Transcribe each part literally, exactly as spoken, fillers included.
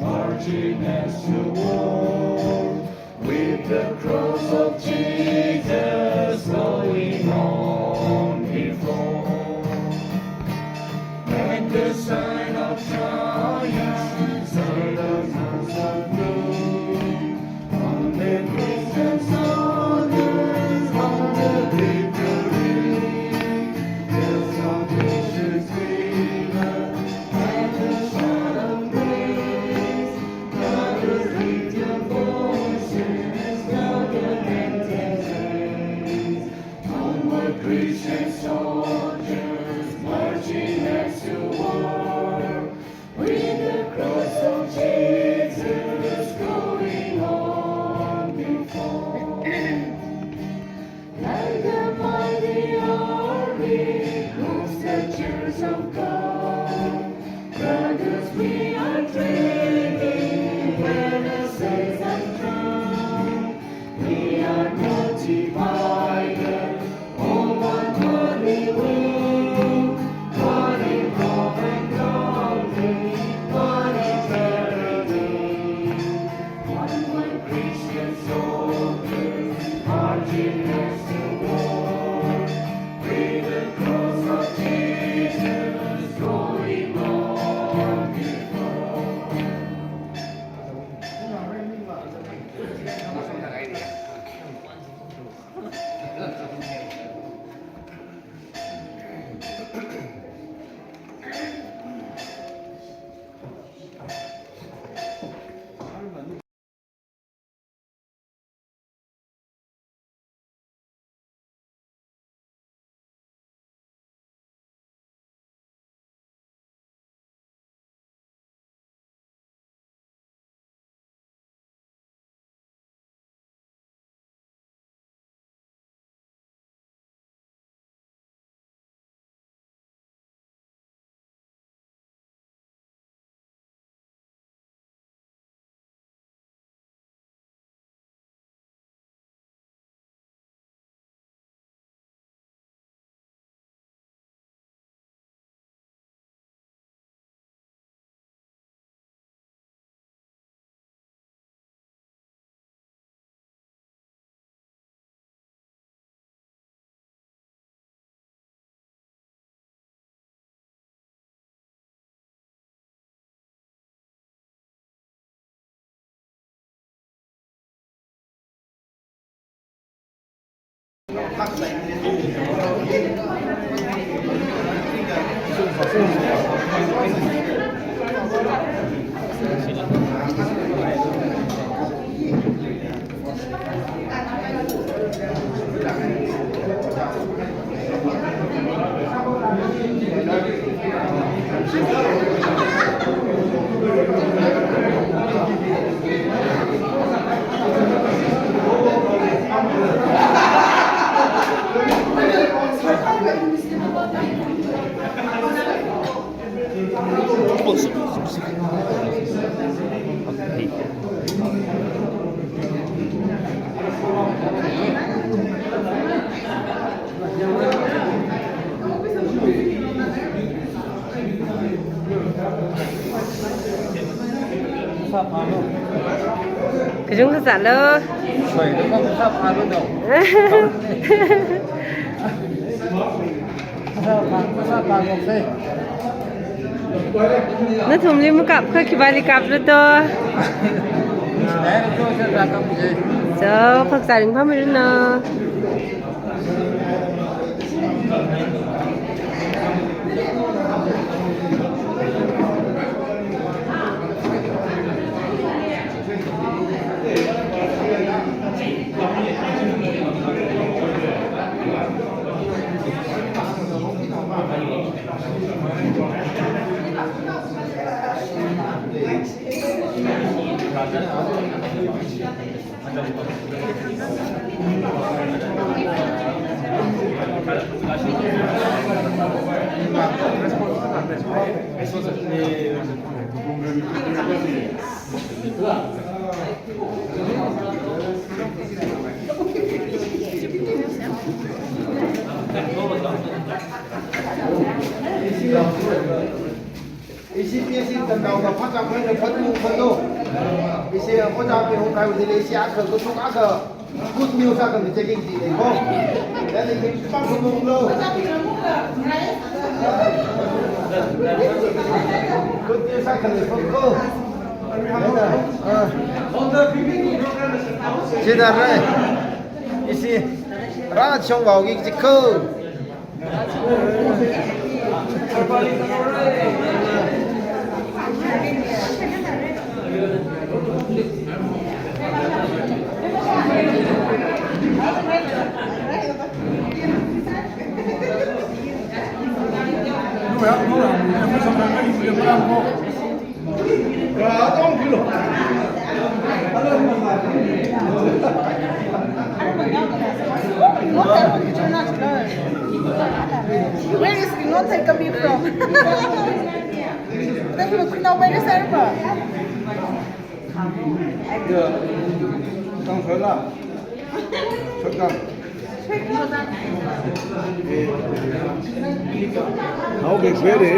Marching as to war, with the cross of Jesus going on before. At the sign of triumph, silence of doom, on the distant soldiers, on the victory, the salvation's river, and the shout of praise. Brothers, lift your voices, louder and raise. Onward, Christian soldiers, marching as to war, with the cross of Jesus going on before. Like a mighty army moves the church of God. Brothers, we are training where the saints have tried. We are not divided, all one body wing, one in hope and glory, one in charity. Onward, Christian soldiers, marching as to war, with the cross of Jesus going on before. Kachungkha sālu. Nathumli makapkha khipāli kaplu to. So, phaksa ringphāmiranu. Ishi tamdaoda phāchāngmeida phatlu phatlu. Ishi ojā pehong kaiwui thili ishi akha kathuk akha good news akha michekingki ko. Then ishi pāngkhamunglu. Good news akha lei ko. Then, ah, chida rai. Ishi rāshong vaoki jiko. Where is Ringothei coming from? Where is Ringothei? Okay, ready.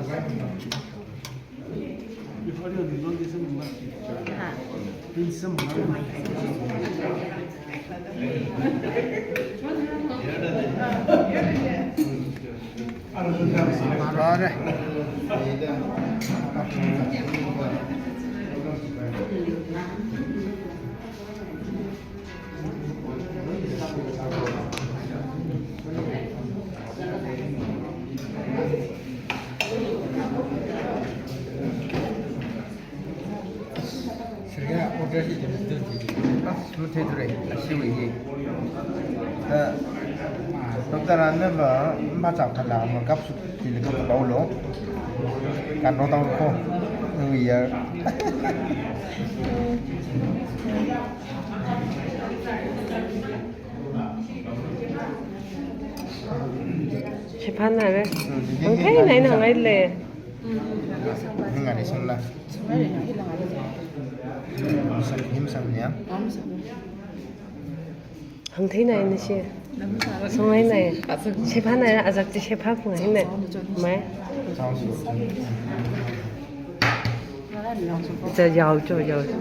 Sir, ya, order hi dum dum hi. As muthei ture, ashiwui hi. Eh, doctor anava, machang khala, makap su, tili ko paulo. Kan ro tau ko. Ui ya. Shiphan nare. Hmm, hangthei nai na ngai le. Hing ngari sung la. Him sang, him sang nia. Hangthei nai na shi. Sung ngai nai. Shiphan nai, azak chi shiphan phung ngai nai. Mai. Sounds good. Cha yao cho, yao cho.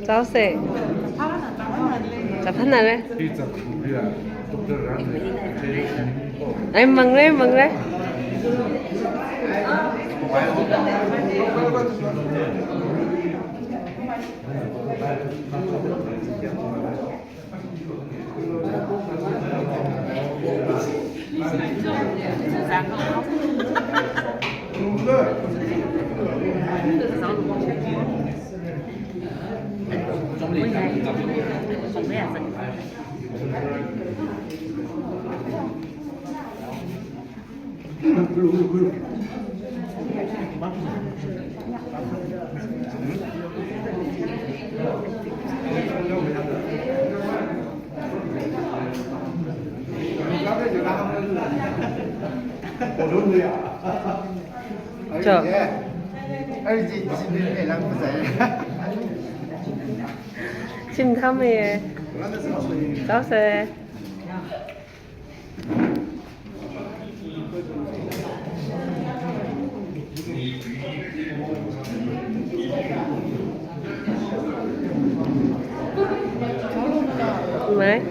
Chao se. Chaphan nare. Ai, mangre, mangre. Cho. Chin tham ye. Chao se. Mai.